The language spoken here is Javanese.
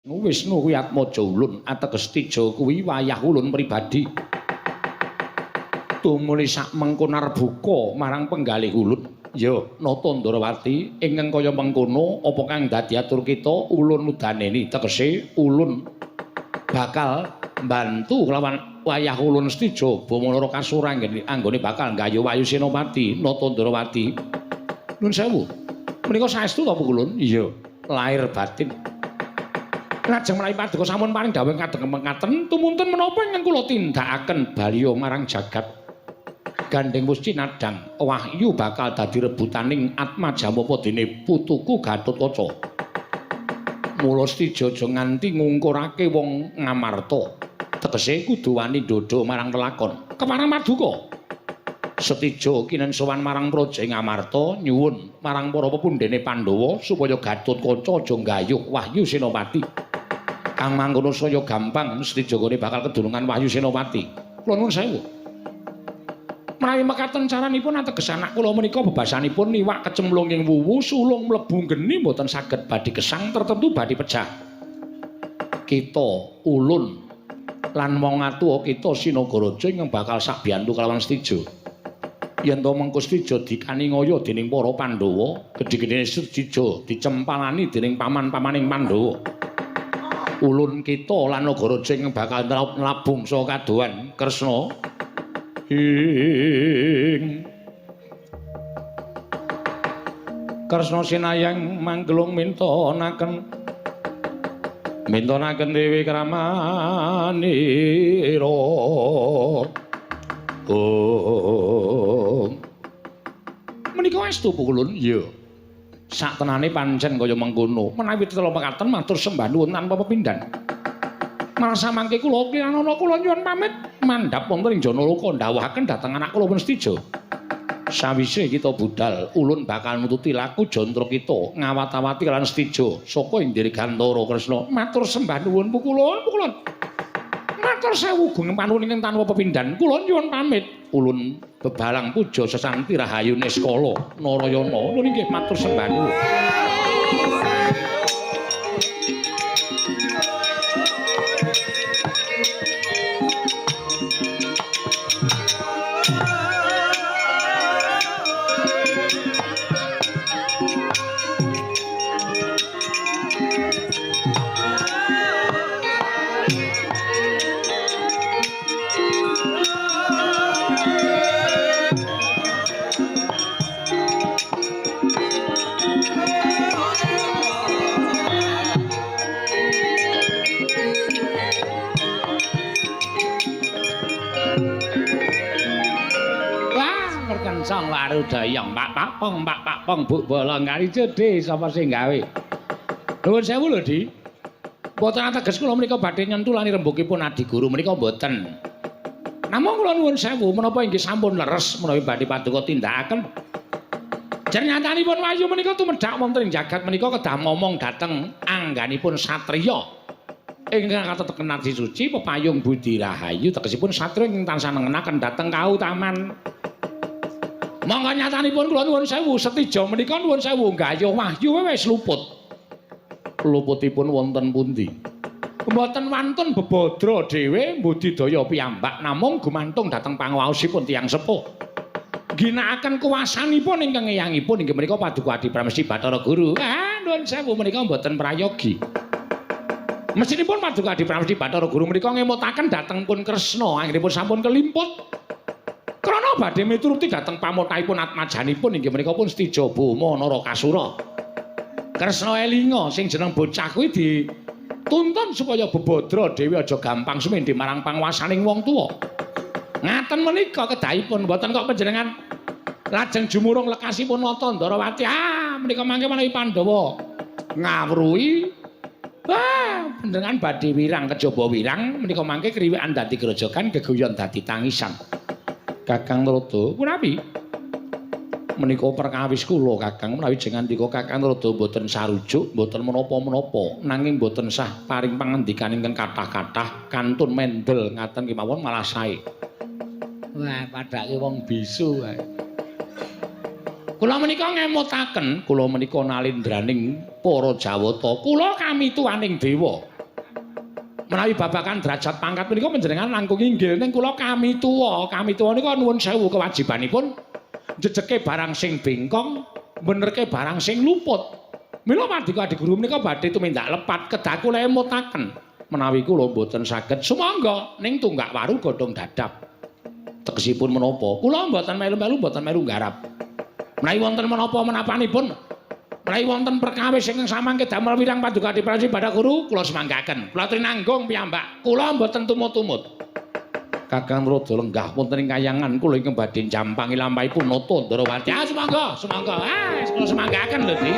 Wisnu kuwi atmaja ulun, ateges Tija kuwi wayah ulun pribadi. Tumuli sak mengko narbuka marang penggalih ulun. Ya, Nata Ndrawati, ingkang kaya mengkono apa kang dadi atur kita ulun udaneni, tegese ulun bakal mbantu kelawan wayah ulun Setija Bama Narakasura anggone bakal nggayuh Wahyu Senopati Nata Ndrawati. Nuwun sewu. Menika saestu ta ulun? Iya, lahir batin. Lajeng menawi paduka sampun paring dawuh kadheng mekaten tumunten menapa ingkang kula tindakaken baliya marang jagat. Gandeng wus cinadhang wahyu bakal dadi rebutaning Atmaja apa dene putuku Gatotkaca. Mula Setija aja nganti ngungkurake wong Ngamarta. Tegese kudu wani ndhodha marang lelakon. Kepareng paduka. Setija kinen sowan marang Praja Ngamarta nyuwun marang para pepundhene Pandhawa supaya Gatotkaca aja nggayuh Wahyu Senopati. Kang mangkono saya gampang Setija gone bakal kedunungan Wahyu Senopati. Kula nuwun sewu. Menawi mekaten caranipun ateges anak kula menika bebasanipun iwak kecemplung ing wuwu sulung mlebu geni mboten saged badhe gesang tertentu badhe pejah. Kita ulun lan wong atuwa kita Sinagaraja ingkang bakal sabiyantu kalawan Setija. Yen to mengko Setija dikaningaya dening para Pandhawa, gedhe-gedhene Setija dicempalani dening paman-pamaning Pandhawa. Ulun kita lan Nagaraja ingkang bakal nlabung saka kadohan Kresna. Ing Kresna sinayang manggelung mintonaken mintonaken dewi kramanira. Om. Menika estu pukulun? Iya. Saktenane pancen kaya mengkono. Menawi tetela mekaten matur sembah nuwun tanpa pepindhan. Malah samangke kula kiranana kula nyuwun pamit mandhap wonten ing Janaloka ndhawuhaken dhateng anak kula pun Setija. Sawise kita budal, ulun bakal nututi laku jantra kita ngawat-awati lan Setija saka ing Dirgantara Kresna. Matur sembah nuwun pukulun, pukulun. Matur sewu gunging panuwun ingkang tanpa pepindhan. Kula nyuwun pamit. Ulun bebalang puja sesanti rahayu niskala Narayana. Nuwun inggih matur sembah nuwun. Warudayang Pak Pakpong Pak Pakpong Buk Bolong kali jodhe sapa sing gawe. Nuwun sewu lho, Di. Mboten ateges kula menika badhe nyentulani rembugipun adiguru menika mboten. Namung kula nuwun sewu menapa inggih sampun leres menawi badhe paduka tindakaken. Jernyatanipun Wahyu menika tumedhak wonten ing jagat menika kedah momong dhateng angganipun satriya. Ingkang kateteken adi suci pepayung budi rahayu tegesipun satriya ingkang tansah nengenaken dhateng kautaman. Monggo nyatanipun kula nuwun sewu Setija menika nuwun sewu nggayuh wahyu wis luput. Luputipun wonten pundi? Mboten wantun bebadra dhewe mbudidaya piyambak namung gumantung dhateng panguwaosipun tiyang sepuh. Ginakaken kuwasanipun ingkang eyangipun inggih menika Paduka Adi Pramesti Bathara Guru. Ah nuwun sewu menika mboten prayogi. Mestinipun Paduka Adi Pramesti Bathara Guru menika ngemutaken dhateng pun Kresna anggenipun sampun kelimput. Krana badhe mituruti dhateng pamotahipun atmajanipun inggih menika pun Setija Bama Narakasura. Kresna elinga sing jeneng bocah kuwi dituntun supaya bebadra dhewe aja gampang sumendhe marang panguwasaning wong tuwa. Ngaten menika kedahipun mboten kok panjenengan lajeng jumurung lekasipun Nata Ndrawati. Ah menika mangke menawi Pandhawa ngawruhi ah panjenengan badhe wirang kejaba wirang menika mangke kriwikan dadi grojogan geguyon dadi tangisan. Kakang Narada, punapi? Menika perkawis kula Kakang menawi jengandika Kakang Narada mboten sarujuk, mboten menapa-menapa, nanging mboten sah paring pangandikan ingkang kathah-kathah kantun mendel ngaten kemawon malah sae. Wah, padake wong bisu wae. Kula menika ngemutaken, kula menika nalindraning para Jawata, kula kamituwaning dewa. Menawi babakan derajat pangkat menika panjenengan langkung inggil ning kula kami tuwa. Kami tuwa nika nuwun sewu kewajibanipun jejeke barang sing bengkong, benerke barang sing luput. Mila pandika Adi Guru menika badhe tumindak lepat kedah kula emutaken. Menawi kula mboten saged sumangga ning tunggak waru godhong dadap. Tegesipun menapa? Kula mboten melu-melu, mboten melu nggarap. Menawi wonten menapa menapanipun, menawi wonten perkawis ingkang samangke damel wirang paduka Adi Bathara Guru, kula semanggaken. Kula trinanggung piyambak. Kula mboten tumut-tumut. Kakang Rada lenggah wonten ing kayangan kula ingkang badhe jampangi lampahipun Nata Ndrawati. Ah sumangga, sumangga. Ah kula semanggaken lho, Di.